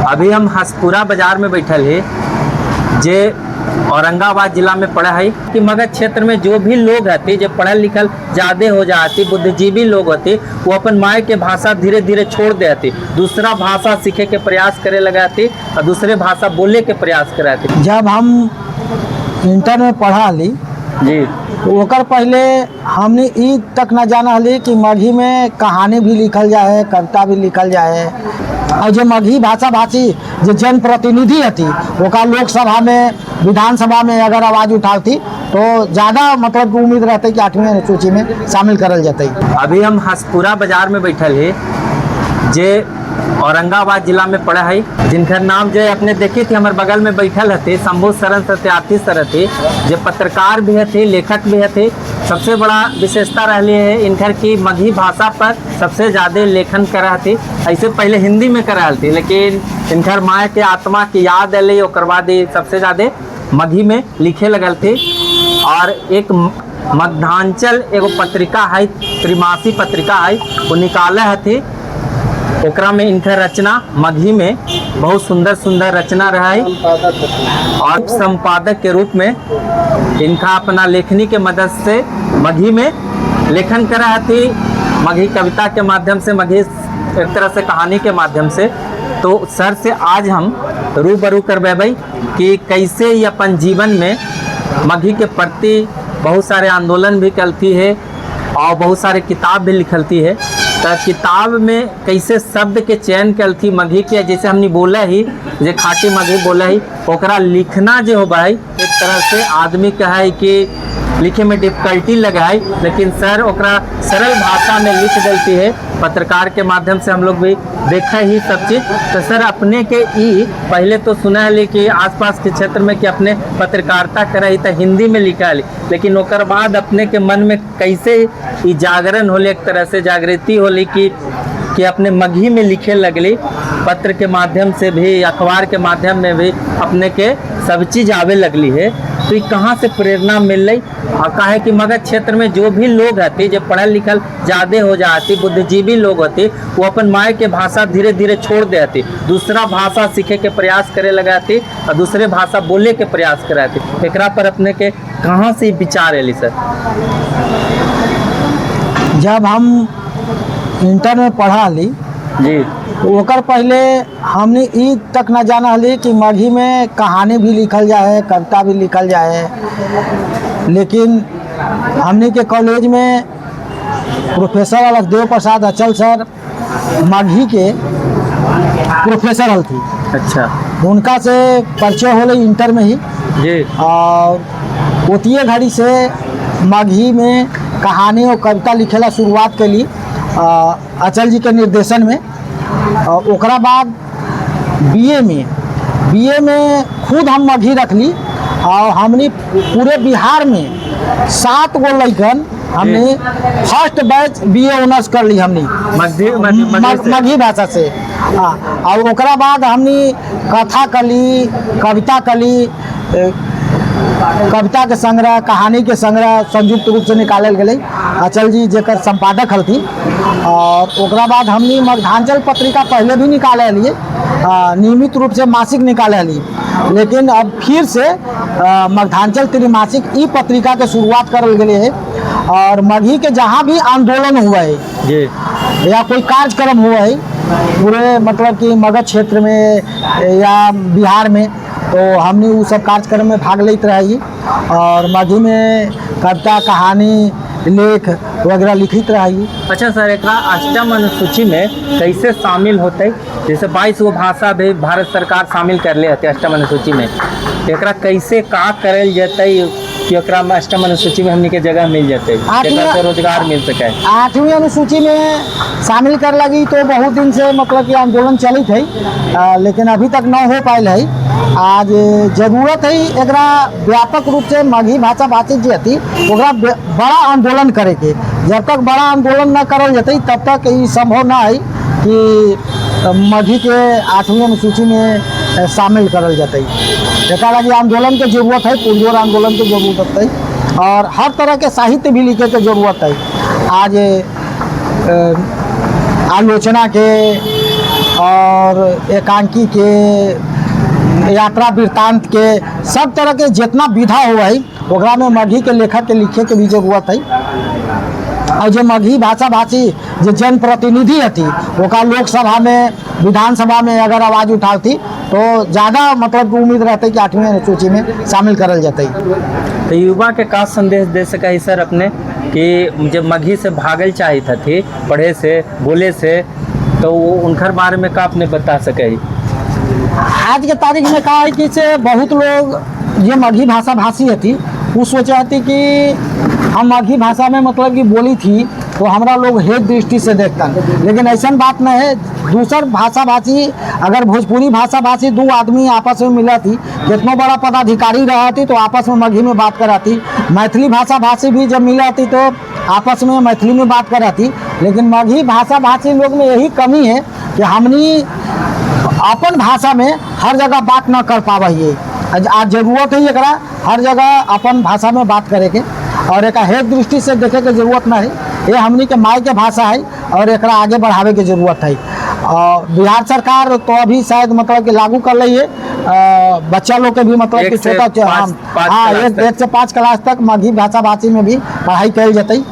अभी हम हसपुरा बाजार में बैठल ही, जे औरंगाबाद जिला में पड़ा है कि मगध क्षेत्र में जो भी लोग हती, जो पढ़ल लिखल ज़्यादा हो जाती, बुद्धिजीवी लोग होती, वो अपन माय के भाषा धीरे धीरे छोड़ दे हती, दूसरा भाषा सीखे के प्रयास करे लगाती और दूसरे भाषा बोले के प्रयास कराती। जब हम इंटर में पढ़ा ली जी तो ओकर पहले हमने ई तक न जाना हली कि मगही में कहानी भी लिखल जाए, कविता भी लिखल जाए। और जो मगही भाषा भाषी जो जनप्रतिनिधि हती ओका लोकसभा में, विधानसभा में अगर आवाज़ उठाती तो ज़्यादा मतलब कि उम्मीद रहते कि आठवीं अनुसूची में शामिल करल जतई। अभी हम हसपुरा बाजार में बैठल ही, जे औरंगाबाद जिला में पड़ा है, जिनकर नाम जो अपने देखे थे हमारे बगल में बैठल हथे शंभू शरण सत्यार्थी सर हथे, जो पत्रकार भी हथे, लेखक भी हथे। सबसे बड़ा विशेषता रही है इनकर की मगही भाषा पर सबसे ज़्यादा लेखन करा हथे। ऐसे पहले हिंदी में करा हथे, लेकिन इनकर माँ के आत्मा की याद अली, ओकर बाद ई सबसे ज़्यादा मगही में लिखे लगल थे। और एक मध्यांचल एगो पत्रिका है, त्रिमासी पत्रिका है, वो निकाले हथी। ओकरा में इनकर रचना मगही में बहुत सुंदर सुंदर रचना रहा है और संपादक के रूप में इनका अपना लेखनी के मदद से मगही में लेखन करा हथी, मगही कविता के माध्यम से, मगही एक तरह से कहानी के माध्यम से। तो सर से आज हम रूबरू करबेबै कि कैसे ये अपन जीवन में मगही के प्रति बहुत सारे आंदोलन भी करती है और बहुत सारे किताब भी लिखलती है। तो किताब में कैसे शब्द के चयन करती मगही के, जैसे हमने बोला ही जे खाटी मगही बोला ही, ओकरा लिखना जो हो भाई एक तरह से आदमी कहे कि लिखे में डिफिकल्टी लगा है, लेकिन सर ओकरा सरल भाषा में लिख देती है। पत्रकार के माध्यम से हम लोग भी देखा ही सब चीज़। तो सर अपने के ई पहले तो सुना है कि आसपास के क्षेत्र में कि अपने पत्रकारिता करे तो हिंदी में लिखा है, लेकिन ओकर बाद अपने के मन में कैसे ई जागरण होले, एक तरह से जागृति होली कि अपने मगही में लिखे लगली, पत्र के माध्यम से भी, अखबार के माध्यम में भी अपने के सब चीज़ आवे लगली है। तो ये कहाँ से प्रेरणा मिल रही और काहे कि मगध क्षेत्र में जो भी लोग हते, जो पढ़ल लिखल ज़्यादा हो जाती, बुद्धिजीवी लोग होते, वो अपन माय के भाषा धीरे धीरे छोड़ दे हती, दूसरा भाषा सीखे के प्रयास करे लगाती और दूसरे भाषा बोले के प्रयास कराती। एकरा पर अपने के कहाँ से ई विचार एली सर? जब हम इंटर में पढ़ा ली जी तो ओकर पहले हमने ई तक न जाना हली कि मगही में कहानी भी लिखल जाए, कविता भी लिखल जाए। लेकिन हमने के कॉलेज में प्रोफेसर अलखदेव प्रसाद अचल सर मगही के प्रोफेसर हलथी। अच्छा। उनका से परिचय होले इंटर में ही जी। और ओतिए घड़ी से मगही में कहानी और कविता लिखेला शुरुआत कैली अचल जी के निर्देशन में। और ओकरा बाद बीए में खुद हम मगही रखली और हमने पूरे बिहार में 7 गो लैकन हमने फर्स्ट बैच बीए ऑनर्स कर ली हमने मगही मगही से। मगही भाषा से। हाँ, और ओकरा बाद हमने कथा कली, कविता कली, कविता के संग्रह, कहानी के संग्रह संयुक्त रूप से निकालल गेलै, अचल जी जेकर संपादक हलथिन। और ओकरा बाद हमनी मगधांचल पत्रिका पहले भी निकाले हलिए, नियमित रूप से मासिक निकाले हलिए, लेकिन अब फिर से मगधांचल त्रिमासिक ई पत्रिका के शुरुआत करल गेलै है। और मगही के जहाँ भी आंदोलन हुआ है जी या कोई कार्यक्रम हुआ है पूरे मतलब कि मगध क्षेत्र में या बिहार में, तो हमने वो सब कार्यक्रम में भाग लेते रही और मगही में कविता, कहानी, लेख वगैरह लिखित रही। अच्छा सर, एकरा अष्टम अनुसूची में कैसे शामिल होते? जैसे 22 गो भाषा भी भारत सरकार शामिल कर ले हते अष्टम अनुसूची में, एकरा कैसे का करल जतई कि एकरा में अष्टम अनुसूची में हमनी के जगह मिल जतई, एकरा से रोजगार मिल सके? आठवीं अनुसूची में शामिल कर लगी तो बहुत दिन से मतलब कि आंदोलन चलित है, लेकिन अभी तक न हो पायल है। आज जरूरत है एकरा व्यापक रूप से मगही भाषा भाषी जे हती ओकरा बड़ा आंदोलन करे के। जब तक बड़ा आंदोलन न करल जतई तब तक ई संभव न है कि मगही के आठवीं अनुसूची में शामिल करल जतई। एकरा लगी आंदोलन के जरूरत है, पुरजोर आंदोलन के जरूरत है और हर तरह के साहित्य भी लिखे के जरूरत है। आज आलोचना के और एकांकी के, यात्रा वृत्तांत के, सब तरह के जितना विधा हुआ है ओकरा में मगही के लेखक के लिखे के भी जरूरत है। और जो मगही भाषा भाषी जो जनप्रतिनिधि हती ओकरा लोकसभा में, विधानसभा में अगर आवाज़ उठाती तो ज़्यादा मतलब कि उम्मीद रहते कि 8वीं अनुसूची में शामिल करल जतई। तो युवा के का संदेश दे सके है सर अपने कि जब मगही से भागल चाहत हथी पढ़े से बोले से, तो वो उनकर बारे में का अपने बता सके है? आज के तारीख में का है कि से बहुत लोग जो मगही भाषा भाषी हती वो सोचे हती कि हम मगही भाषा में मतलब कि बोली थी तो हमरा लोग हेत दृष्टि से देखतन, लेकिन ऐसा बात नहीं है। दूसर भाषा भाषी अगर भोजपुरी भाषा भाषी दो आदमी आपस में मिला थी, कितनो बड़ा पदाधिकारी रहा थी तो आपस में मगही में बात कराती, मैथिली भाषा भाषी भी जब मिला थी तो आपस में मैथिली में बात कराती। लेकिन मगही भाषा भाषी लोग में यही कमी है कि हमनी अपन भाषा में हर जगह बात न कर पाबहिए। आज जरूरत है एकरा हर जगह अपन भाषा में बात करे के और एक हेत दृष्टि से देखे के जरूरत नहीं है। ये हमनी के माई के भाषा है और एकरा आगे बढ़ावे के जरूरत है। और बिहार सरकार तो अभी शायद मतलब कि लागू कर रही है, बच्चा लोग के भी मतलब एक कि से छोटा पाँच हाँ, क्लास तक। 1 से 5 क्लास तक मगही भाषा भाषी में भी पढ़ाई कल जतई।